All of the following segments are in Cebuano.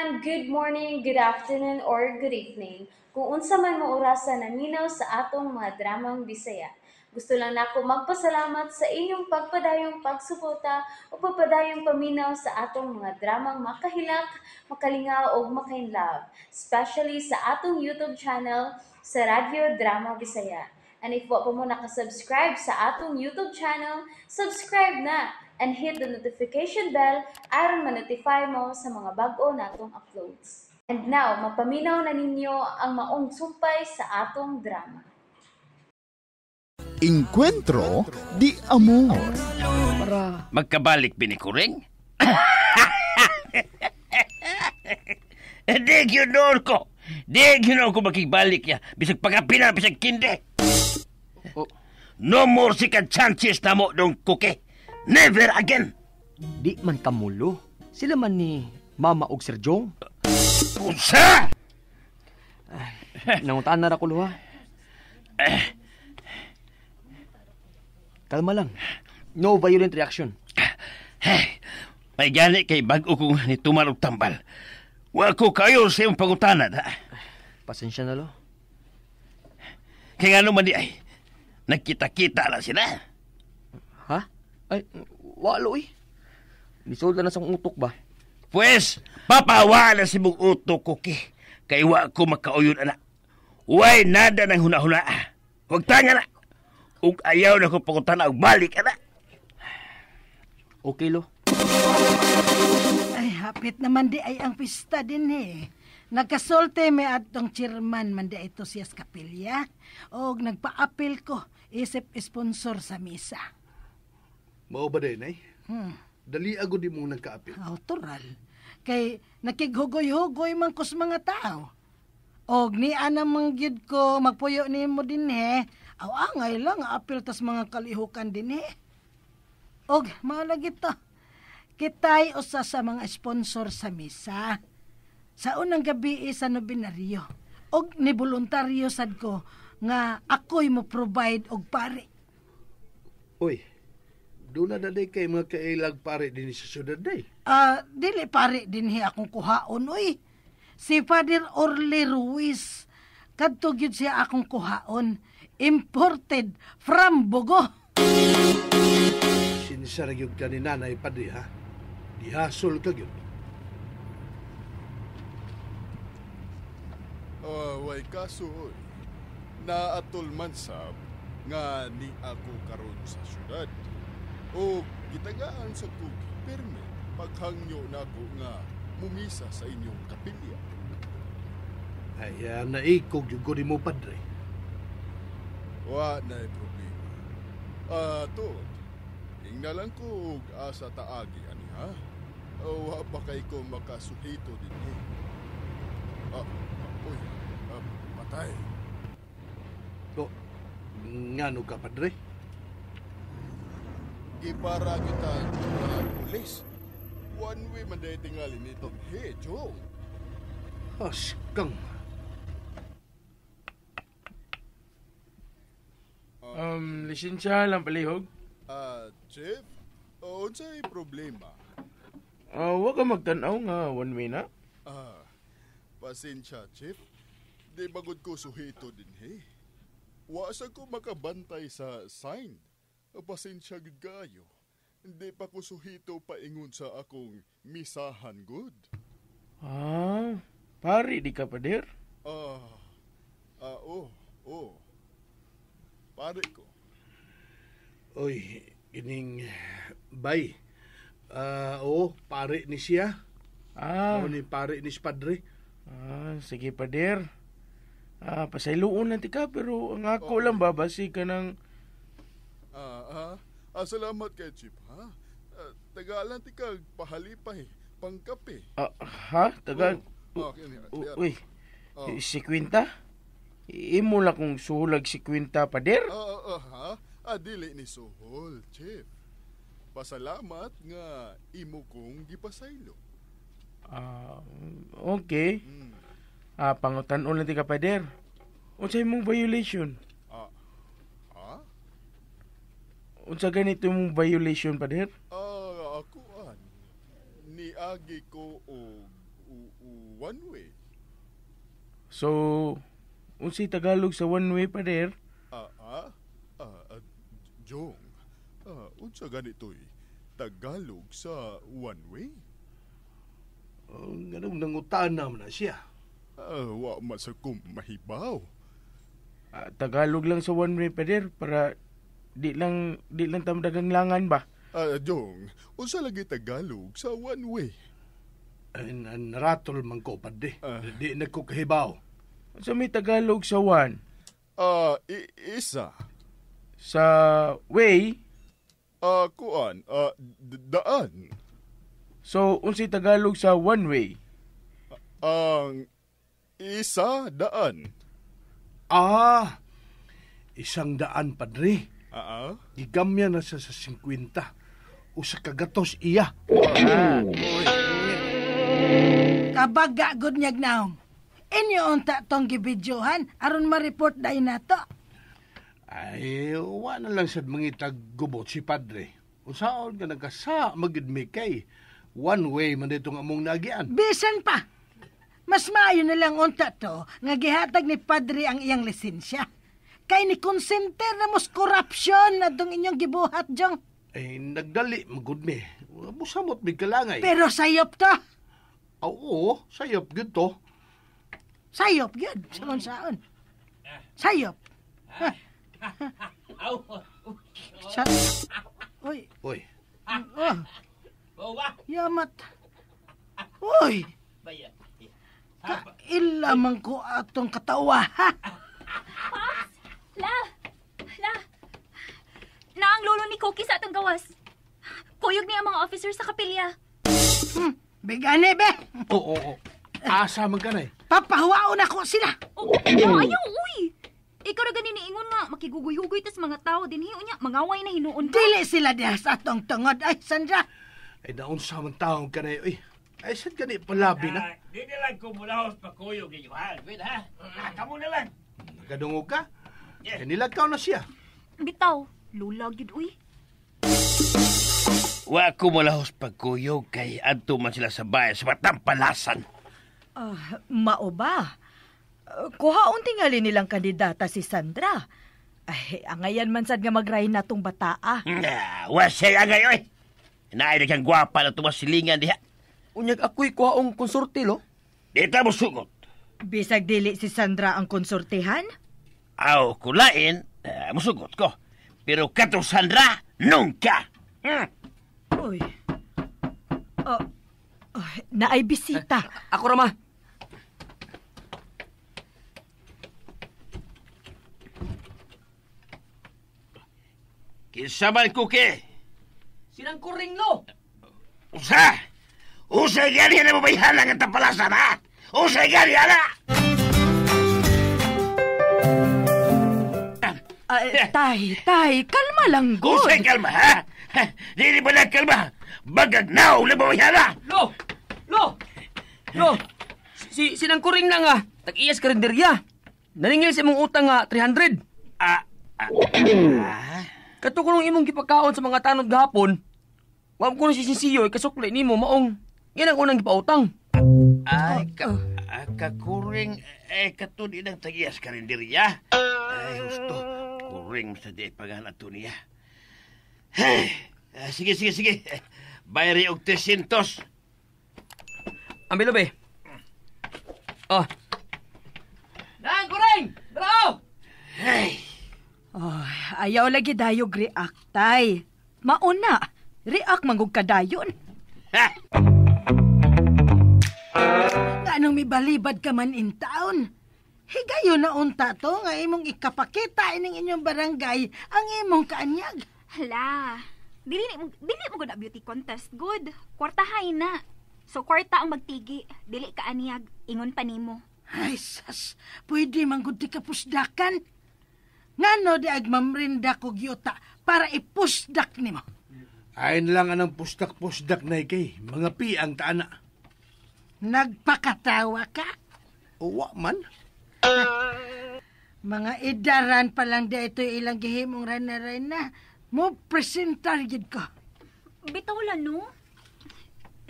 Everyone! Good morning, good afternoon, or good evening. Kung unsa man mo orasa naminaw sa atong mga dramang Bisaya. Gusto lang nako magpasalamat sa inyong pagpadayong pagsuporta o pagpadayong paminaw sa atong mga dramang makahilak, makalingaw ug makainlove, especially sa atong YouTube channel sa Radyo Drama Bisaya. And if wa pa mo nakasubscribe sa atong YouTube channel, subscribe na and hit the notification bell aron ma-notify mo sa mga bag-o natong uploads. And now, mapaminaw na ninyo ang maong sumpay sa atong drama. Encuentro di Amor. Para Magkabalik binikuring? Di gyud ko. Di gyud ko makigbalik ya. Bisag pagapina, bisag kinde. Oh. No more second chances na mo dong kuki. Never again. Di man kamulo. Sila man ni Mama og Sir Jong. Unsa? Nangutaan na ra ko luha. Kalma lang. No violent reaction. Hey, may gani kay bag-o kong nituman og tambal. Wa ko kayo sa imong pangutana, ha? Pasensya na lo. Kaya nga naman di ay, nagkita-kita na sila. Ha? Ay, walo eh. Nisod na sa utok ba? Pwes, papawa na si mong utok ko ki. Kay wa ko makauyon ana. Way nada ng huna-huna. Huwag tanga na. Ug ayaw na ko pangutana og balik ana. Okay lo. Ay, hapit naman di ay ang pista din eh. Nagkasolte may atong chairman man di ito siya sa kapilya. Og nagpa-apil ko isip sponsor sa misa. Mao ba din eh? Dali ako di mo nagkaapil. Autoral. Kay nakighugoy-hugoy man kus mga tao. Og ni anamang gyud ko magpuyo nimo din eh. Aw angay lang apil tas mga kalihukan din eh. Og maalagi to. Kitay usa sa mga sponsor sa misa. Sa unang gabi sa nobinaryo. Og ni voluntaryo sad ko nga ako'y mo provide og pare. Uy, doon na day kay mga kailag pare din sa syudad day. Dili pare dinhi akong kuhaon oy. Si Father Orly Ruiz kadto gyud siya akong kuhaon. Imported from Bogo. Sinsara gyud ka ni nanay padre ha. Dihasol ka gyud. Way kaso oy. Naatol man sab nga ni ako karon sa syudad. O gitagaan sa kog permit paghangyo nako nga mumisa sa inyong kapilya. Ay, naikog gyud ko nimo padre. Wa na problema. Tod, ingna lang ko og asa taagi ani ha. Wa pa kay ko makasuhito dinhi. Uy, patay. O, ngano ka padre? Gipara kita mga pulis. One way man day tingali nito. Hey, Jong. Askang. Lisensya lang palihog. Chief, unsay problema? Wa ka magtan-aw nga one way na. Pasensya, Chief. Di bagod ko suhito dinhi. Wa sa ko makabantay sa sign. Pasensya gud kayo. Hindi pa ko suhito paingon sa akong misahan good. Pare di ka pader? Oh. Pare ko. Oy, ining bay. Oo, pare ni siya. Oo, ni pare ni si padre. Sige pader. Pasayloon na ti ka pero ang ako lang babasi ka ng Salamat kay Chief, ha? Tagalan ti kag pahalipay, pangkape. Ha? Tagal? Oh, Uy, si Quinta? Imo lang kung suhulag si Quinta, pader? Ha? Dili ni suhol, Chief. Pasalamat nga imo kong gipasaylo. Okay. Pangutan-on lang ti ka, pader. Unsay imong violation? Ha? Unsa ganito imong violation, pader? Ako an. Niagi ko og One way. So, unsay Tagalog sa one way, pader? Jong, unsa ganito'y Tagalog sa one way? Ganong nangutaan naman na siya. Wa man sa kong mahibaw. Tagalog lang sa one way, pader, para di lang tamdagang langan ba? Jong, unsa lagi Tagalog sa one way? Ay, naratol man ko, padre. Di na ko kahibaw. Unsa may Tagalog sa one? Isa. Sa way? Kuan, daan. So, unsay Tagalog sa one way? Ang isa daan. Isang daan, padre. Gigamya na siya sa 50. Usa ka gatos iya. Kabaga gud nyag naong. Inyo unta tong gibidyohan aron ma-report dai nato. Ay, wa na lang sad mangitag gubot si padre. Usaon ka nagkasa magid mi kay one way man ditong among nagian. Bisan pa. Mas maayo na lang unta to nga gihatag ni padre ang iyang lisensya. Kay ni konsenter na mos corruption na dong inyong gibuhat, Jong. Ay, nagdali magud mi. Musamot mi kalangay. Pero sayop to. Oo, sayop gyud to. Sayop gyud, saon-saon. Sayop. Uy. Uy. Oh. Yamat. Uy. Kaila man ko atong katawa, ha? Pops! La! La! Naang lolo ni Cookie sa atong gawas. Kuyog niya ang mga officer sa kapilya. Bigani, be! Oo. Asa man ka na eh. Papahuwaon ako sila! Oh, ayaw, uy! Ikaw na ganin niingon nga, makiguguy-hugoy tas mga tao din hiyo niya, mangaway na hinuon ka. Dili sila diha sa atong tungod. Ay, Sandra! Ay, naunsa man taong ka na eh. Uy, ay, saan ka ni palabi na? Di na lang kumulahos pagkuyog ninyo, ha? Wait, ha? Kamu na lang. Nagadungog ka? Yeah. Eh, nilagkaw na siya. Bitaw, lula gyud, uy. Wa ko mulahos pagkuyog kay adto man sila sa bahay sa Matampalasan. Mao ba? Kuhaon tingali nilang kandidata si Sandra. Ay, angayan man sad nga magrahin na tong bataa. Wa siya angay, oy. Naay na kang gwapa na tumasilingan diha. Unyag ako'y kuhaong konsorte, lo? Di ta mo sugot. Bisag dili si Sandra ang konsortehan? Aw, kulain, musugot ko. Pero katong Sandra, nunca. Uy. Naay bisita. Ako rama. Kinsa man, Cookie? Sinang kuring, lo. Usa! Usa gani na mabayhanan ang tapalasan, ha? Usa gani, ala! Tay, kalma lang, good. Usa kalma, ha? Dili ba na kalma? Bagag na, uli mabayhana! Lo! Lo! Lo! Sinang kuring na nga, tag-iyas karinderya. Naningil sa imong utang nga, 300. Kato ko nung imong gipakaon sa mga tanod gahapon, wa ko nung sisinsiyo, ikasukli nimo maong yan ang unang gipautang. Ay, kakuring, kato din ang tag-iyas karinderya. Ay, husto. Kuring sa di pagahan ato niya. Hey, sige. Bayari og 300. Ambilo, be. Oh. Nang, kuring! Bravo! Hey! Oh, ayaw lagi dayog react, tay. Mauna, react mangug kadayon. Ha! Anong mibalibad ka man in town? Higayon na unta to nga imong ikapakita ining inyong barangay ang imong kaanyag. Hala, dili mo gud beauty contest good. Kwartahay na. So kwarta ang magtigi, dili ka anyag, ingon pa nimo. Ay sas, pwede man gud ti kapusdakan. Ngano di ag mamrinda kog yuta para ipusdak nimo. Ayon lang anang pusdak-pusdak na ikay, mga piang taana. Nagpakatawa ka? Uwa man. Mga idaran pa lang di ito ilang gihimong rana-rana. Mo presentar gid ko. Bitaw lang, no?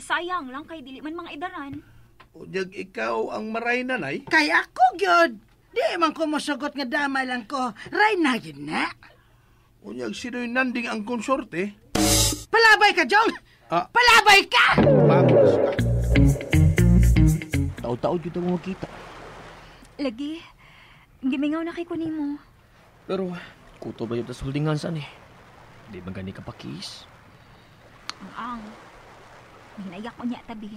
Sayang lang kay dili man mga idaran. Unyag ikaw ang maray na, nay? Kay ako gyud. Di man ko mosugot nga damay lang ko. Ray na gyud na. Unyag sino'y nanding ang konsorte? Palabay ka, Jong! Ah. Palabay ka! Pangos ka. Tao-tao jud ang makita. Lagi, gimingaw na kay kunimo. Pero kuto ba yun tas holding hands ani? Di man gani ka pakis. Ang. Hinayak ko niya tabi.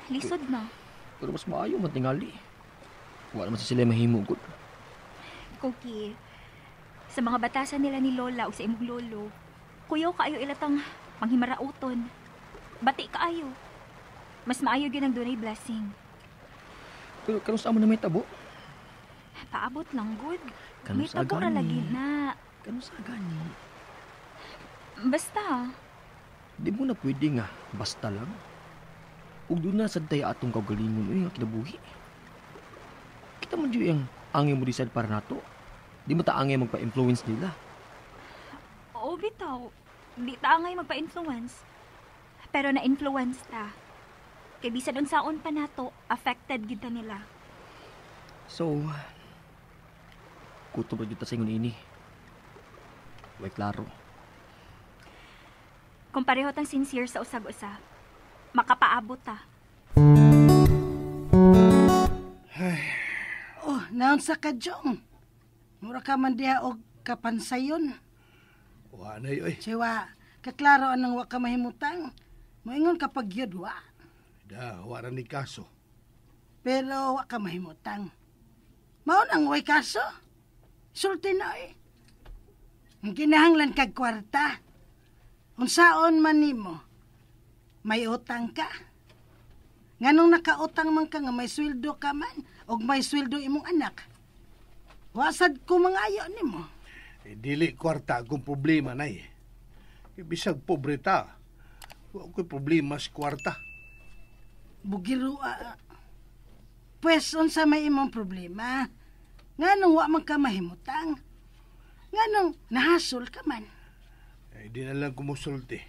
Lisod na. Pero mas maayo man tingali. Wala man sa sila mahimo gud. Cookie, sa mga batasan nila ni Lola o sa imong lolo, kuyaw kaayo ilatang panghimarauton. Bati kaayo. Mas maayo gyud ang dunay blessing. Pero karon sa amo na may tabo? Paabot lang gud. Kano May sa tabo ra gani? lagi na. Kano sa gani? Basta, Di mo na pwede nga basta lang. Ug doon na sad tayo atong kaugalingon uy nga kinabuhi. Kita man jud ang angay mo decide para nato. Di mo ta angay magpa-influence nila. oo bitaw. Di ta angay magpa-influence. Pero na-influence ta. Kay bisan unsaon pa nato, affected gid ta nila. So, kutob ra jud ta sa ingon ini. Way klaro. Kung pareho tang sincere sa usag-usa, makapaabot ta. Oh, naon sa ka, Jong? Mura ka man diha og kapansayon. Wa na oy. Siwa, kaklaro anang wa ka mahimutang. Moingon kapag yun, wa. Da, wa ra ni kaso. Pero wa ka mahimutang. Mao nang way kaso. Sulti na eh. Ang kinahanglan kag kwarta. Unsaon man nimo, may utang ka. Nganong nakautang man ka nga may sweldo ka man og may sweldo imong anak. Wasad ko mangayo nimo. Eh, dili kwarta akong problema, nay. Kay bisag pobre ta. Wa ko'y problema sa kwarta. Bugiro. Pwes unsa may imong problema? Nganong wa man ka mahimutang? Nganong nahasol ka man? Eh, di na lang kumusulti.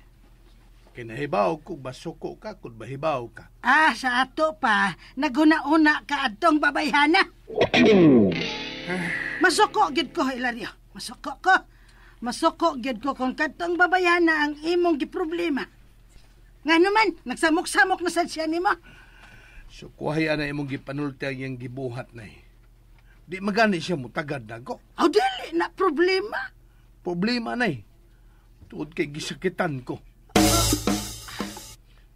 Kay nahibaw ko, basuko ka, kung bahibaw ka. Ah, sa ato pa, naghuna-una ka adtong babayhana. Masuko gid ko, Hilario. Masuko ko. Masuko gid ko kung kadtong babayhana ang imong giproblema. Ngano man, nagsamok-samok na sad siya nimo. So, kuhay na imong gipanulti ang iyang gibuhat na eh. Di magani siya mutagad na ko. Aw, dili na problema. Problema na eh. Tuod kay gisakitan ko.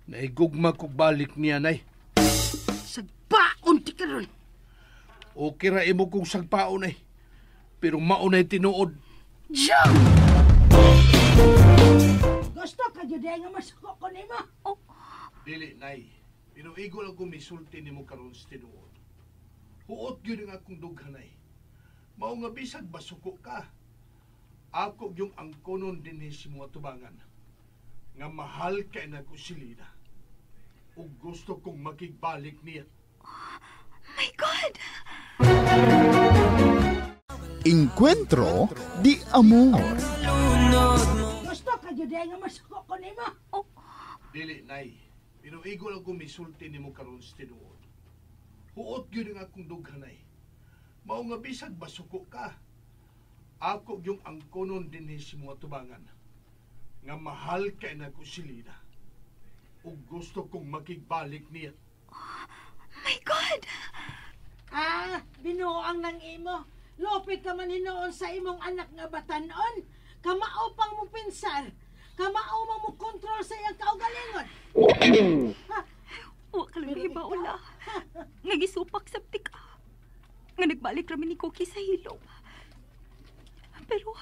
Naigugma ko balik niya, nay. Sagpaon ti karon. Okay ra imo kong sagpaon ay. Pero maunay tinuod. Jong! Gusto ka jud nga masuko ko nimo. Oh, Dili, nay. Pero igo lang ko misulti nimo karon sa tinuod. Huot gyud ang akong dughanay. Mao nga bisag basuko ka. Ako yung angkonon dinhi sa mga tubangan. Nga mahal kay nako si Lina. Ug gusto kong makigbalik niya. My God! Encuentro di amor. Gusto ka jud nga masuko ko nimo. Oh, Dili, nay. Pero igo lang ko misulti nimo karon sa tinuod. Huot gyud ang akong dughanay. Mao nga bisag basuko ka. Ako yung angkonon dinhi sa mga tubangan. Nga mahal kay nako si Lina. Ug gusto kong makigbalik niya. My God! Ah, binuang ng imo. Lopit ka man hinuon sa imong anak nga batanon. Kamao pang mo pensar. Kamao man mo kontrol sa iyang kaugalingon. Wa ka lang hibaula. Nga gisupak sa tika. Nga nagbalik rami ni Cookie sa hilom. Pero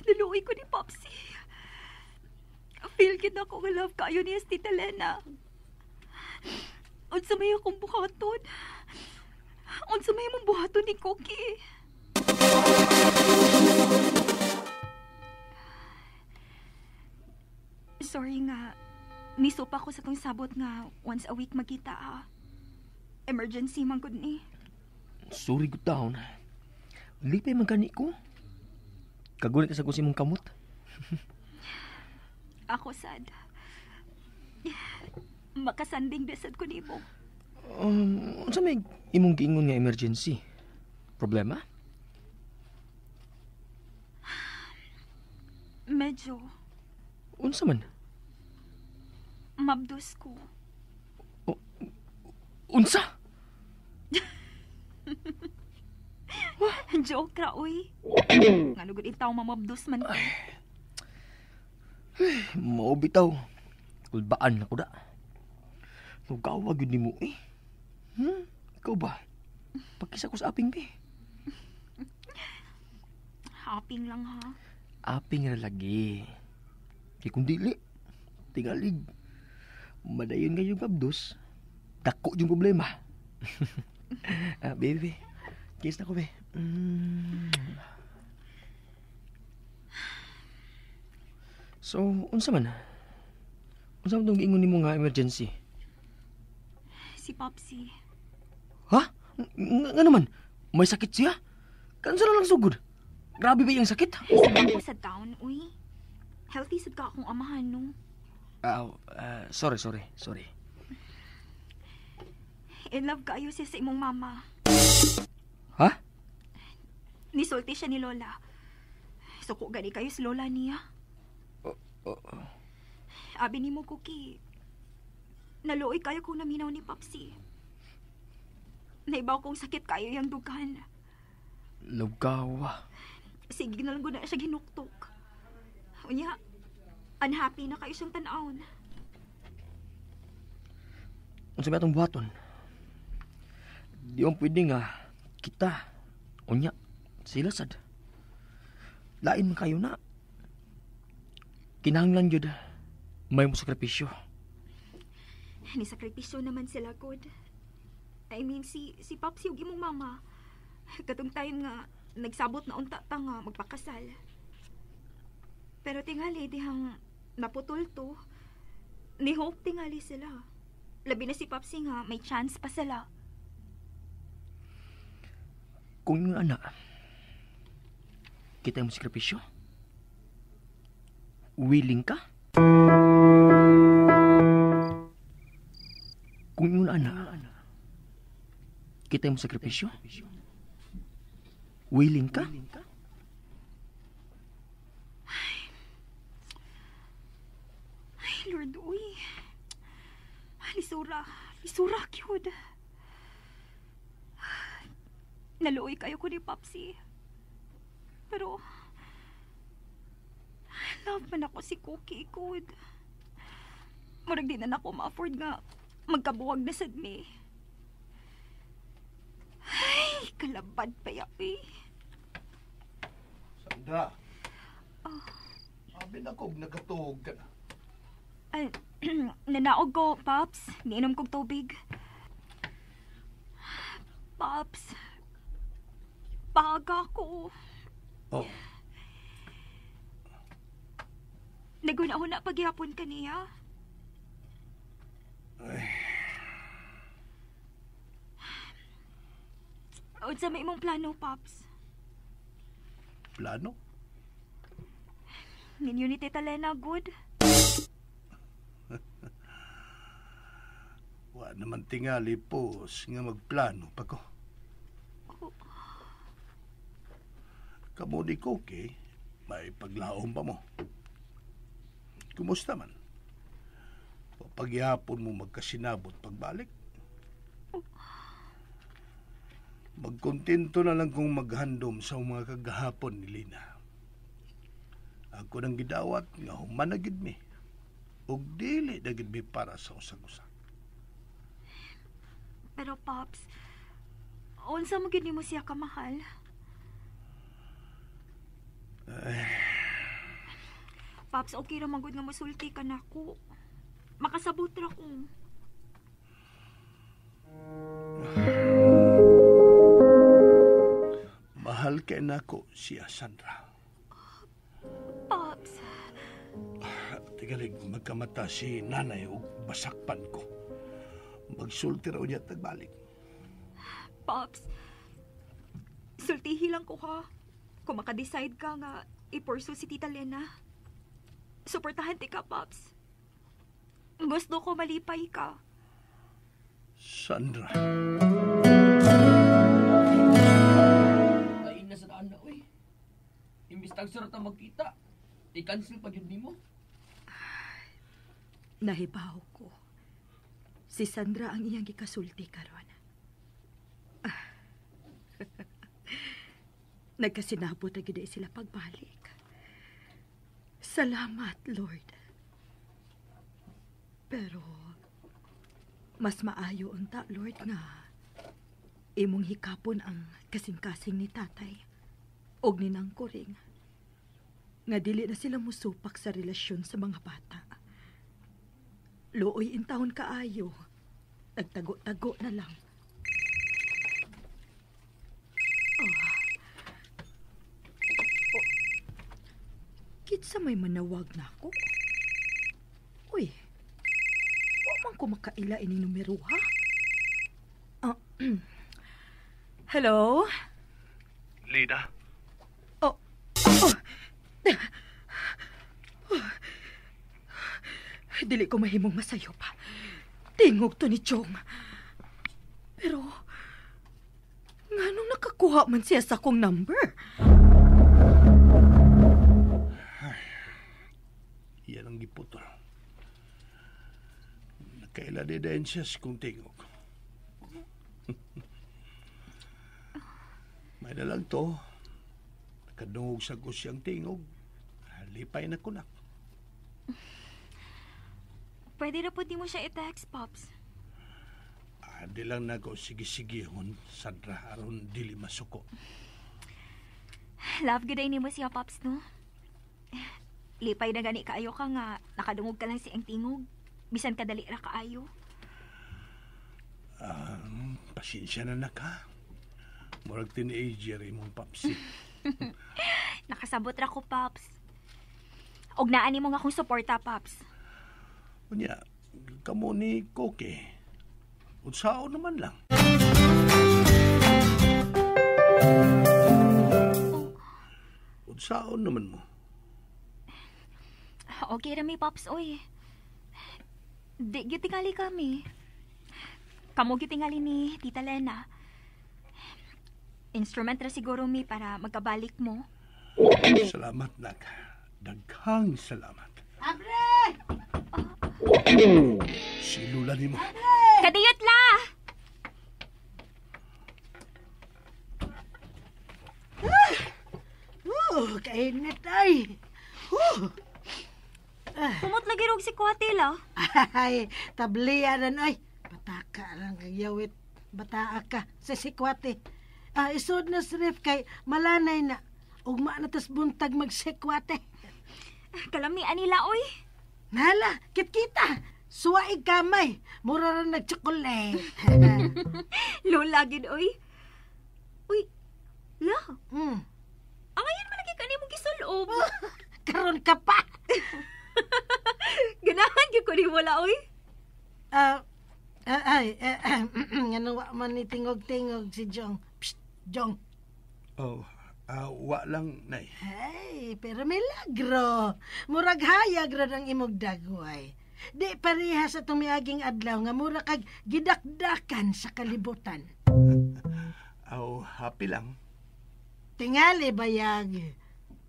naluoy ko ni Popsy. Feel gid ako nga love kayo niya si Tita Lena. Unsa may akong buhaton? Unsa may imong buhaton ni Cookie? Sorry nga. Nisupa ko sa tong sabot nga once a week magkita ah. Emergency man gud ni. Sorry good down. Lipay man gani ko. Kagunit ka sa gusi mong kamot. Ako sad. Makasanding dasad ko nimo. Unsa may imong giingon nga emergency? Problema? Medyo. Unsa man? Mabdos ko. Unsa? Joke ra, uy. Nga lugod itaw mamabdos man ko. Mao bitaw. Kulbaan na ko da. Nugawa gyud nimo eh. Ikaw ba? Pagkisa ko sa aping be. Aping lang ha. Aping ra lagi. Kay kung dili, tingalig. Madayon kayo abdos. Dako yung problema. Baby, kiss na ko be. So, unsa man? Unsa man tong giingon nimo nga emergency? Si Popsy. Ha? Nga naman? May sakit siya? Kansa na lang sugod? Grabe ba yung sakit? Sabi ko sa town, uy. Healthy sad ka akong amahan, no? Sorry. In love kayo siya sa imong mama. Ha? Nisulti siya ni Lola. Suko gani kayo sa Lola niya. Abi ni mo, Cookie. Naluoy kayo kung naminaw ni Popsy. Naibaw kong sakit kayo yung dugan. Lugawa. Sige na lang na siya ginuktok. Unya, unhappy na kayo siyang tanawon. Unsa ba itong buhaton? Di man pwede nga kita. Unya, sila sad. Lain man kayo na. Kinahanglan yun. May mo sakripisyo. Ni sakripisyo naman sila, God. I mean, si Popsy ug imong mama. Katong time nga, nagsabot na unta ta nga magpakasal. Pero tingali, dihang naputol to. Ni Hope tingali sila. Labi na si Popsy nga, may chance pa sila. Kung yung anak, kita mo sakripisyo? Willing ka? Kung yung anak, kita mo sakripisyo? Willing ka? Ay, Lord, uy. Lisura. Lisura, cute. Naluoy kayo ko ni Popsy. Pero, love man ako si Cookie, good. Murag di na nako ma-afford nga magkabuwag na sad mi. Ay, kalabad pa ya, eh. Sandra. Oh. Abi na kog nagkatuog ka na. Ay, nanaog ko, Pops. Niinom kog tubig. Pops, baga ko. Oh. Naguna-una pagyapon ka niya. Ay. Unsa may imong plano, Pops? Plano? Ninyo ni Tita Lena, good? Wa naman tingali pos nga magplano pa ko. Oh. Kamo ni Cookie, may paglaom pa mo. Kumusta man? Pagyapon mo magkasinabot pagbalik. Oh. Magkontento na lang kung maghandom sa mga kagahapon ni Lina. Ako nang gidawat nga humanagid mi. Ug dili na gid mi para sa usag-usa. Pero Pops, unsa mo gid nimo siya kamahal? Ay. Pops, okay ra man gud nga mosulti ka nako. Makasabot ra ko. Mahal kay nako siya, Sandra. Pops. Tigalig magkamata si nanay og basakpan ko. Magsulti raw niya tagbalik. Pops, sultihi lang ko ha. Kung makadecide ka nga i-pursue si Tita Lena. Suportahan ti ka, Pops. Gusto ko malipay ka. Sandra. Kain na sa daan na, uy. Imbis tag surat ang magkita, i-cancel pa yun nimo. Nahibaw ko. Si Sandra ang iyang gikasulti karon. Nagkasinabot na gid sila pagbalik. Salamat, Lord. Pero mas maayo unta, Lord, nga imong hikapon ang kasing-kasing ni tatay og ni Nang Kuring. Nga dili na sila musupak sa relasyon sa mga bata. Luoy intawon kaayo. Nagtago-tago na lang. Oh. Oh. Kitsa may manawag na ako. Uy, wa man ko makaila ini numero, ha? Hello? Lina? Oh. Oh. Oh. Dili ko mahimong masayop. Tingog to ni Chong. Pero, nganong nakakuha man siya sa akong number? Ay, yan ang giputol. Nakaila di din siya sa kong tingog. May nalang to. Nakadungog sa ko siyang tingog. Lipay na kunak. Pwede na po di mo siya i-text, Pops. Di lang na ko sige-sigihon, Sandra, aron dili masuko. Love good ay nimo siya, Pops, no? Lipay na gani kaayo ka nga, nakadungog ka lang siyang tingog. Bisan kadali ra kaayo. Pasensya na na ka. Murag teenager imong Papsi. Nakasabot ra ko, Pops. Og naa nimo nga akong suporta, Pops. Unya, kamo ni Koke. Unsao naman lang. Unsaon naman mo? Okay ra mi, Pops, oy. Di gyud tingali kami. Kamo gyud tingali ni Tita Lena. Instrument ra siguro mi para magkabalik mo. Salamat, nak. Daghang salamat. Abre! Si Lula ni mo. Kadiyot la! Kainit ay. Pumot lagi rog si Kwate la. Ay, tabliya ran ay. Bataka lang kag yawit. Bataa ka sa sikwate. Isod na sa ref kay malanay na. Ugma na tas buntag magsikwate. Kalamian nila, oy. Nala, kitkita. Suwaig kamay. Mura ra nagtsokolate. Lola, gid, oy. Uy, la. Angayan man lagi ka nimo gisulob. Karon ka pa. Ganahan gyud ko nimo la, oy. Ay, ngano wa man ni tingog-tingog si Jong. Psst, Jong. Oh, wa lang, nay. Ay, pero milagro. Murag hayag ra ang imog dagway. Di pareha sa tumiaging adlaw nga mura kag gidakdakan sa kalibutan. Aw, happy lang. Tingali bayag.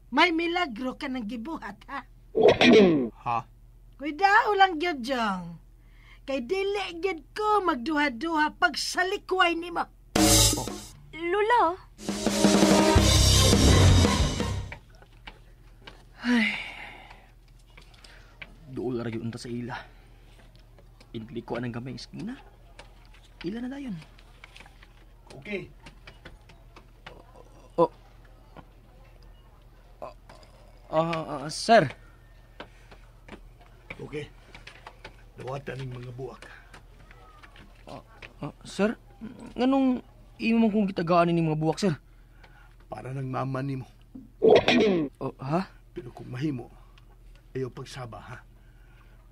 May milagro ka nang gibuhat, ha? Ha? Kuidao lang gyud, Jong. Kay dili gyud ko magduha-duha pag salikway nimo. Oh. Lula. Ay. Duol ra gyud unta sa ila. Intli ko anang gamay eskina. Ila na dayon. Okay. Oh. Sir. Okay. Dawatan ning mga buwak. Sir, nganong imo man kong gitagaan ning mga buwak, sir? Para nang mama nimo. Oh, ha? Pero kung mahimo, ayaw pagsaba, ha?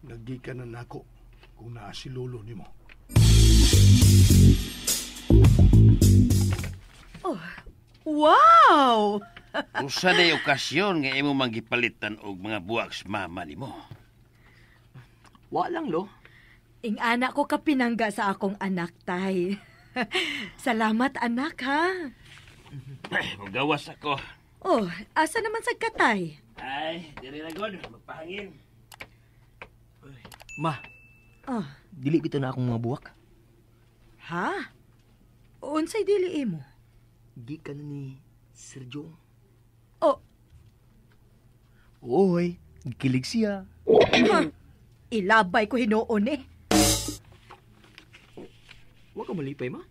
Nagikan na nako kung naa si lolo nimo. Oh, wow! Usa day okasyon nga imo manggipalitan og mga buwak sa mama nimo. Wa lang, lo. Ing-ana ko kapinangga sa akong anak, tay. Salamat, anak, ha? Ay, magawas ako. Oh, asa naman sa katay? Ay, diri na god, magpahangin. Ma, Oh, dili bitaw na akong mga buwak. ha? Unsay dili imo? Gikan na ni Sir Jong. Oh. Oy, gikilig siya. Ha? Ilabay ko hinuon eh. Wa ka malipay, ma.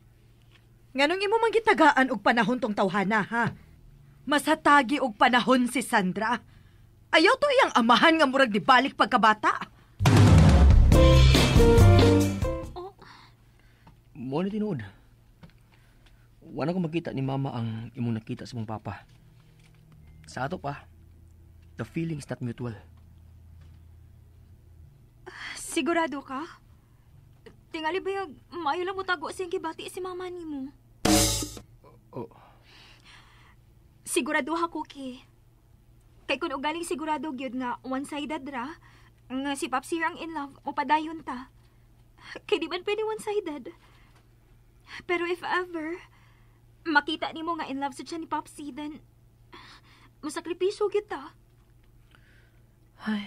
Nganong imo man gitagaan og panahon tong tawhana, ha? Mas hatagi og panahon si Sandra. Ayaw to iyang amahan nga murag dibalik pagkabata. Mo na tinuod. Wala ko makita ni mama ang imong nakita sa mong papa. Sa ato pa, the feeling's not mutual. Sigurado ka? Tingali ba yung maayo lang mo tago sa iyang gibati si mama nimo? Oh. Sigurado ha, Cookie. Kay kung ugaling sigurado gyud nga one-sided ra, nga si Papsi ang in love, mupadayon ta. Kay di man pwede one-sided. Pero if ever, makita nimo nga in love sa siya ni Papsi, then, masakripisyo gyud ta. Ay,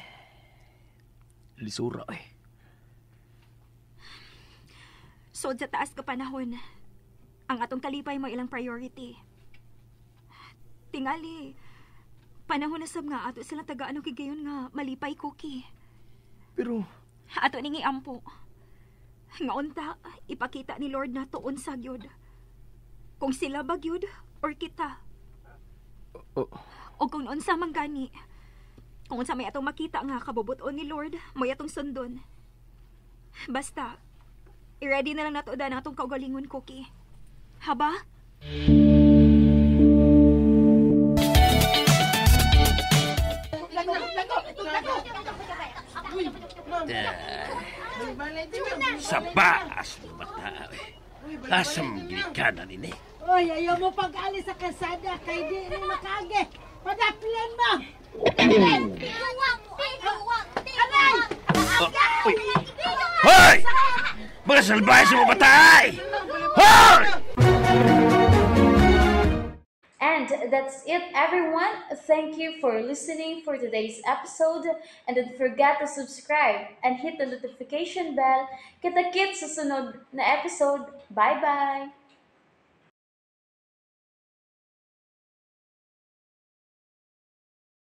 lisura eh. So, sa taas ka panahon, ang atong kalipay mo ilang priority. Tingali, panahon na sab nga ato sila tagaan og higayon nga malipay, Cookie. Pero, Ato ning iampo. Nga unta, ipakita ni Lord na tuon sa gyud. Kung sila ba gyud or kita. Oh. O kung unsa man gani. Kung unsa may atong makita nga kabubuton ni Lord, may atong sundon. Basta, i-ready na lang nato dan atong kaugalingon, Cookie. Haba? Sa baas mo bata. Asam ginikanan ini. Oy, ayaw mo pag-alis sa kalsada kay di rin makaagi. Padaplan mo! Aray! Oh, uy. Hoy! Mga salbahe sa mga bata ay! Hoy! And that's it, everyone. Thank you for listening for today's episode. And don't forget to subscribe and hit the notification bell. Kita-kits sa sunod na episode. Bye-bye!